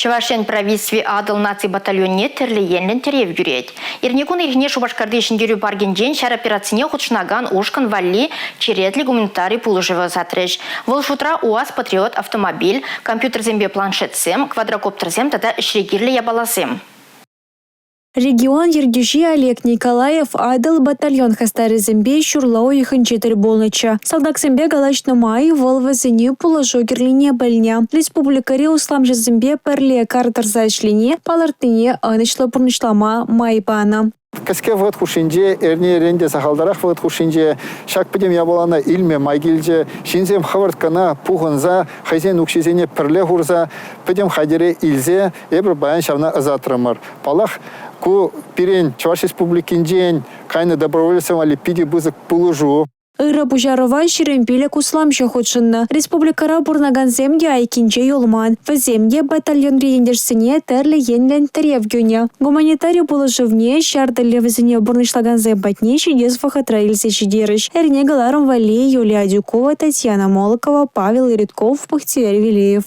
Чӑваш Ен правительстви Атӑл наци батальонне тӗрлӗ енлӗн тӗрев кӳрет. Эрнекун ирхине Шупашкарти Ҫӗнтерӳ паркӗнчен ҫар операцине хутшӑнакан ушкӑн валли черетлӗ гуманитари пулӑшӑвӗ ӑсатрӗҫ. Вӑл шутра УАЗ «Патриот» автомобиль, компьютерсемпе планшетсем, квадрокоптерсем тата ӗҫре кирлӗ япаласем. Регион ертӳҫи Олег Николаев «Атӑл» батальон хастарӗсемпе ҫурла уйӑхӗнче тӗл пулнӑччӗ. Салтаксемпе калаҫнӑ май вӑл вӗсене пулӑшу кирлине пӗлнӗ. Республикӑри усламҫӑсемпе пӗрле кар тӑрса ӗҫлени палӑртнине ӑнӑҫлӑ пурнӑҫлама май панӑ. Кӗске вӑхӑт хушшинче, эрнерен те сахалтарах вӑхӑт хушшинче ҫак пӗтӗм япалана илме май килчӗ. Ҫынсем хӑвӑрт кӑна пухӑнса, хӑйсен укҫисене пӗрле хурса пӗтӗм хатӗре илсе эпир паян ҫавна ӑсатрӑмӑр. Паллах, ку пирӗн Чӑваш Республикинчен кайнӑ доброволецсем валли питӗ пысӑк пулӑшу. Ырӑ пуҫарӑва 25 усламҫӑ хутшӑннӑ. Республикӑра пурӑнакансем те айккинче юлман. Вӗсем те батальонри ентешсене тӗрлӗ енлӗн тӗрев кӳнӗ. Гуманитари пулӑшӑвне ҫар тӗллевӗсене пурнӑҫлакансем патне ҫитес вӑхӑтра илсе ҫитерӗҫ. Эрне кӑларӑм валли Юлия Адюкова, Татьяна Молокова, Павел Иритков, Бахтияр Велеев.